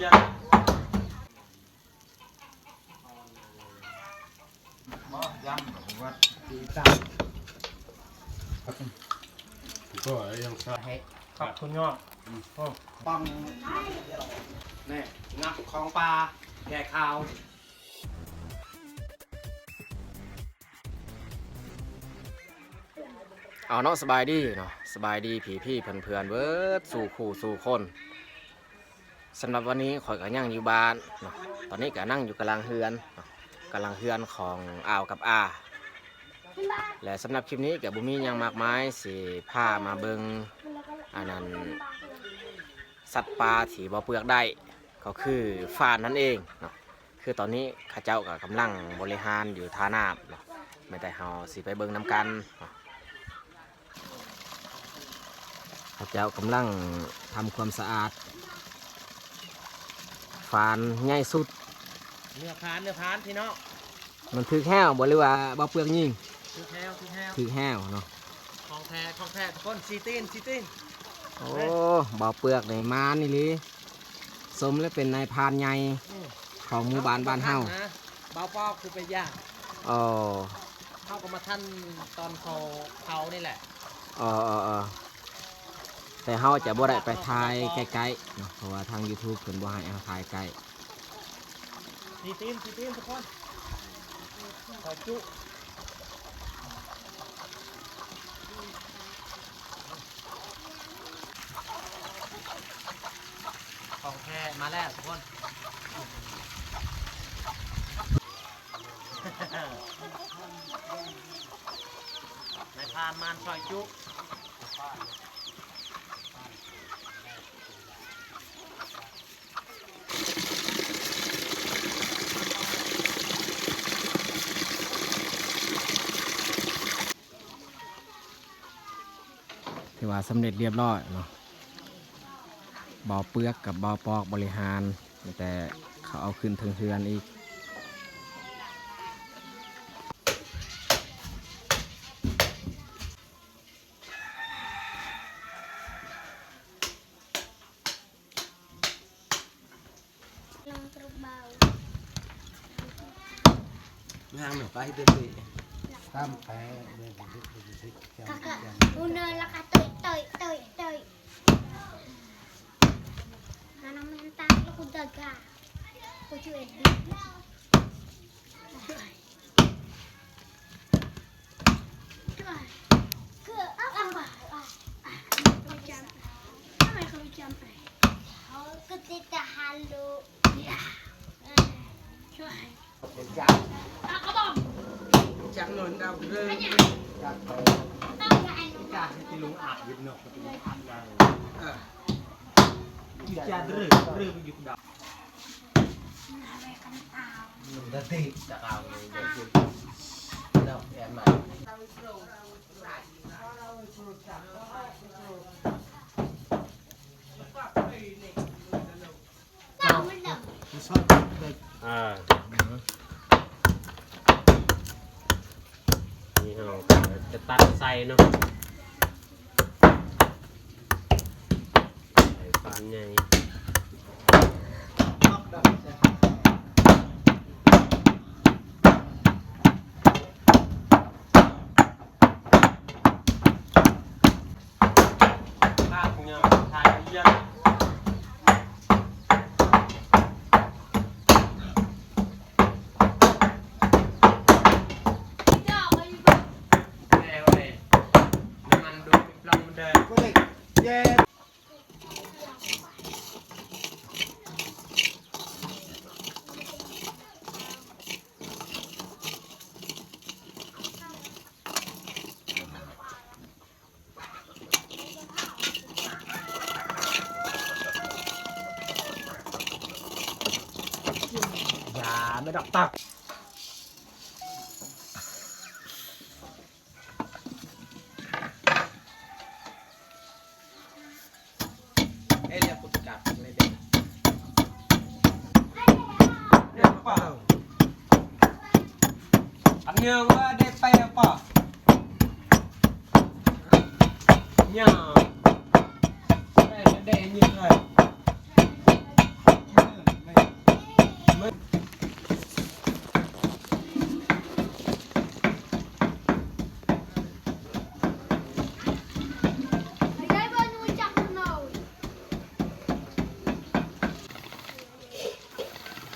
ໃຫ້ ປັບຄຸນຍອດ ອືມ ໂອ້ ປັງ ແນ່ ງັບຂອງປ່າ ແກ່ຂາວ. ເອົາເນາະ ສະບາຍດີເນາະ ສະບາຍດີພີ່ໆເພື່ອນໆເບິດສູ່ຄູ່ສູ່ຄົນ. ສຳລັບວັນນີ້ຂ້ອຍກໍຍັງຢູ່ບ້ານເນາະ ຕອນນີ້ກໍນັ່ງຢູ່ກາງຫຼັງເຮືອນເນາະ ກາງຫຼັງເຮືອນຂອງອາວກັບອາ ແລະ ສຳລັບຄລິບນີ້ກໍບໍ່ມີຫຍັງມາກມາຍ ຊິພາມາເບິ່ງ ອັນນັ້ນ ສັດປ່າທີ່ບໍ່ເປືອກໄດ້ ກໍຄືຟານນັ້ນເອງເນາະ. ຄືຕອນນີ້ເຂົາເຈົ້າກໍກຳລັງບໍລິຫານຢູ່ທ່ານ້ຳເນາະ ແມ່ນແຕ່ເຮົາຊິໄປເບິ່ງນຳກັນເນາະ. ເຂົາເຈົ້າກຳລັງທຳຄວາມສະອາດຟານໃຫຍ່ສຸດ ເນື້ອຟານ ເນື້ອຟານພີ່ນ້ອງ. ມັນຖືກແຮ້ວບໍ່ ຫຼືວ່າບໍ່ເປືອກຍິງ? ຖືກແຮ້ວ ຖືກແຮ້ວ ຖືກແຮ້ວເນາະ. ຂອງແທ້ ຂອງແທ້ທຸກຄົນ ສີ່ຕີນ ສີ່ຕີນ. ໂອ້ ເບົາເປືອກນີ້ມານອີ່ຫຼີ ສົມແລ້ວເປັນນາຍພານໃຫຍ່ ອືມ ຂອງໝູ່ບ້ານບ້ານເຮົາ. ເບົາປອກຄືໄປຢ່າງ ອໍ ເຮົາກໍມາທັນຕອນເຂົາເຜົານີ້ແຫຼະ. ອໍໆໆ ແຕ່ເຮົາຈະບໍ່ໄດ້ໄປຖ່າຍໃກ້ໆເນາະ ເພາະວ່າທາງຢູທູບເພິ່ນບໍ່ໃຫ້ເຮົາຖ່າຍໃກ້. ສີ່ຕີນ ສີ່ຕີນທຸກຄົນ ຂໍຈຸ ຂອງແທ້ມາແລ້ວທຸກຄົນ. ນາຍພານມານຊອຍຈຸ. ຖືວ່າສຳເລັດລຽບລ້ອຍເນາະ ເບົາເປືອກກັບເບົາປອກບໍລິຫານ ແຕ່ເຂົາເອົາຂຶ້ນເທິງເຮືອນອີກ. ອ່າ ນີ້ເຮົາກໍຈະຕັກໃສ່ເນາະ ໃສ່ຟານໃຫຍ່. ຢ່າ ແມ່ດອກຕັກ. ເອີ ເລີຍກູຈັບເລີຍເດ້ ເດ້ປະ ອັນເຍອະວ່າໄດ້ໄປປະ ຍາ ໄດ້ ໄດ້ເຍອະເລີຍ.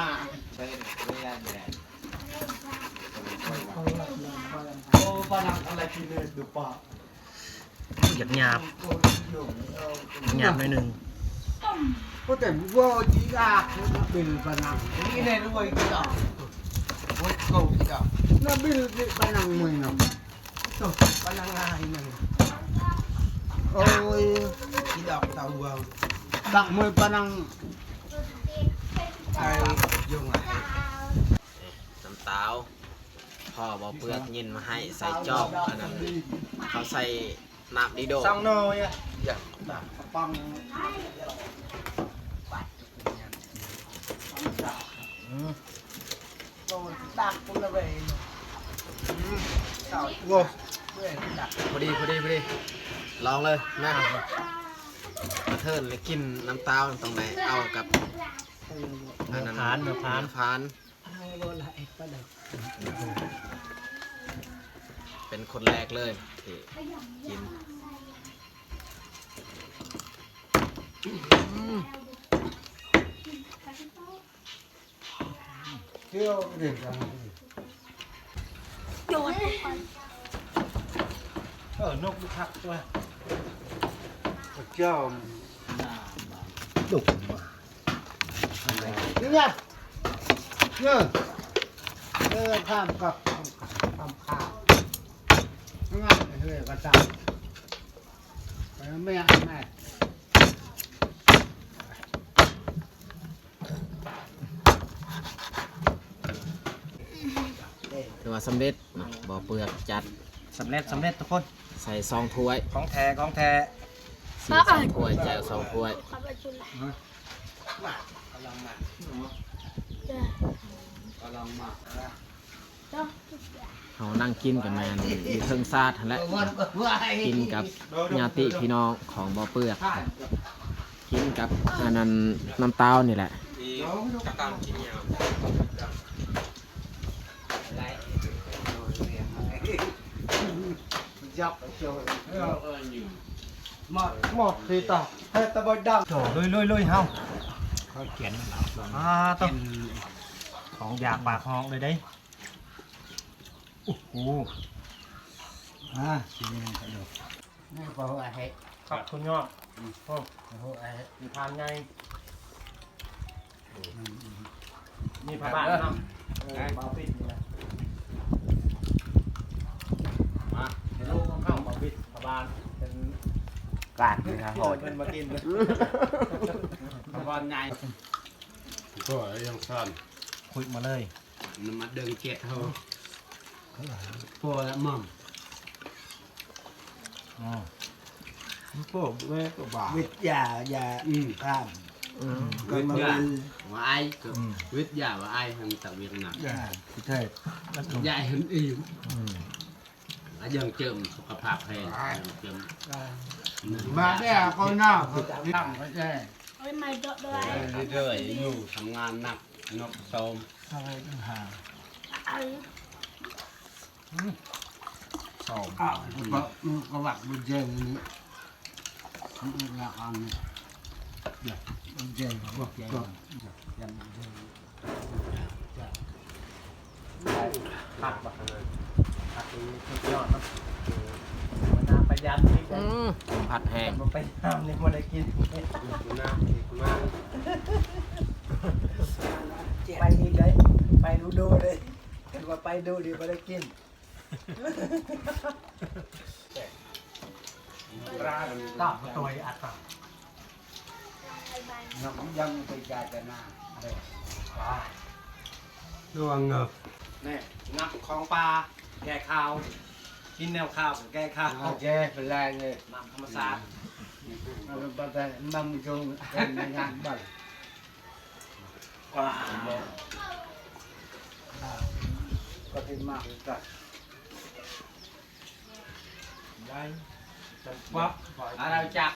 ມາ ໃສ່ເວລາແດດ ໂອ້ ປານັງອະໄລກິເລີດດູປາ ຢາກຫຍາບ ຫຍາບໜ້ອຍໜຶ່ງ ໂອ້ ແຕ່ບໍ່ຈີອາກເປັນປານັງ ນີ້ແນ່ດ້ວຍກິດອກ ໂອ້ຍ ເຂົາກິດອກ ນະບິນປານັງມື້ນຳ ໂຕ ປານັງອາຍມັນ ໂອ້ຍ ກິດອກເຕົ້າເວົ້າ ຕັກມື້ປານັງ ໄອ້ຍົງອາຍ ນ້ຳຕາວ ພໍ່ບໍ່ເປືອກຍິນມາໃຫ້ໃສ່ຈອກ ອັນນັ້ນ ເຂົາໃສ່ນ້ຳດີໂດ ສັ່ງໜໍ່ຍະ ຢາກຕາກປະປັງ ອືມ ໂຕຕາກພຸ້ນລະເວີຍ ອືມ ໂອ້ ພໍດີ ພໍດີ ພໍດີ ລອງເລີຍ ມາ ມາເທີນແລ້ວກິນນ້ຳຕາວ ຕ້ອງໄດ້ເອົາກັບ ອັນນັ້ນ ເນື້ອພານ ເນື້ອພານ ເປັນຄົນແລກເລີຍທີ່ກິນ. ເອີ ນົກຢູ່ຄັກຕົວະ ເຈົ້າ ດຸກມາ ເອີ ເອີ ຂ້າມກັບ ຂ້າມຂ້າມ ງາມເອີ ກະຕາມ ແມ່ ແມ່. ຖືວ່າສຳເລັດເນາະ ບໍ່ເປືອກຈັດ ສຳເລັດ ສຳເລັດທຸກຄົນ ໃສ່ສອງຖ້ວຍ ຂອງແທ້ ຂອງແທ້ ຊີ້ສອງຖ້ວຍ ແຈ່ວສອງຖ້ວຍ ມາ ກຳລັງມາ ກຳລັງມາ. ເຮົານັ່ງກິນກັນແມ່ນຢູ່ເທິງຊາດຫັ້ນແຫຼະ ກິນກັບຍາດຕິພີ່ນ້ອງຂອງບໍ່ເປືອກ ກິນກັບອັນນັ້ນ ນ້ຳຕາວນີ້ແຫຼະ ມາ ມາ ເຮັດຕາ ເຮັດຕາບໍ່ດັງ ລຸຍ ລຸຍ ລຸຍ ເຮົາ ເຂົາຂຽນ ອ່າ ຕ້ອງ ຂອງຢາກປາກຮອງເລີຍເດ້. ໂອ້ໂຫ ອ່າ ຊິແມ່ນກະໂດດ ນີ້ບໍ່ຮູ້ອາເຮັດ ຄັກສຸດຍອດ ອືມ ໂອ້ ບໍ່ຮູ້ອາເຮັດ ມີພານໃຫຍ່ ອືມ ມີພະບາດນຳ ເອີ ບ່າວປິດນີ້ແຫຼະ ມາ ເມນູຂອງເຮົາ ບ່າວປິດ ພະບາດ ເປັນກາດນີ້ນະ ເພິ່ນມາກິນ ພະບາດໃຫຍ່ ກໍຍັງຊັ້ນ ຄຸຍມາເລີຍ. ນຳມາເດີງເຈັດເຮົາ ພໍລະໝ່ອມ ອໍ ພໍແມ່ກໍບາ ວິດຢາ ຢາ ອືມ ຂ້າມ ອືມ ກໍມາ ວິດຢາ ວ່າອາຍ ອືມ ວິດຢາ ວ່າອາຍ ທາງຕາວຽງນະ ຢາ ຊິແທ້ ຢາໃຫ້ມັນອີ່ມ ອືມ ອາ ຍັງເຈີມສຸຂະພາບແຮງ ຍັງເຈີມ ມາແດ່ກໍໜ້າ ນຳໄປແທ້ ເອີຍ ມາເດີ ເດີ ເດີ ຢູ່ທຳງານໜັກ ນົກໂຊມ ເອົາໄປຫາ ອືມ ໂຊມ ອາ ກໍ ກໍວັດບຸນເຈງນີ້ ມັນລະອັນນີ້ ບຸນເຈງ ບຸນເຈງ ຍັງ ຍັງ ຍັງ ຜັກບໍ່? ຜັກນີ້ສຸດຍອດເນາະ ເອີ ມັນໜ້າປະຢັດອີກ ອືມ ຜັດແຮງ ບໍ່ໄປຍາມນີ້ບໍ່ໄດ້ກິນ ອືມ ນ້ຳອີກມາ ໄປອີກເດ້ ໄປດູໂດເດ້ ຄັນວ່າໄປດູນີ້ບໍ່ໄດ້ກິນ ປາຕາມມາໂຕຍອັດຕາ ຍັງ ຍັງໄປຈາຈະນາ ເດ້ ປາ ລະວັງເນາະ ແນ່ ນັບຂອງປ່າ ແກ້ຄາວ ກິນແນວຄາວ ແກ້ຄາວ ໂອເຄ ເປັນແຮງເລີຍ ນ້ຳທຳມະຊາດ ອືມ ມັນບໍ່ໄດ້ ມັນບໍ່ໄດ້ ເປັນງານບໍ່ ວ້າ ກໍຊິມາຄືກັນ ໄດ້ ປັບ ອາ ເຮົາຈັກ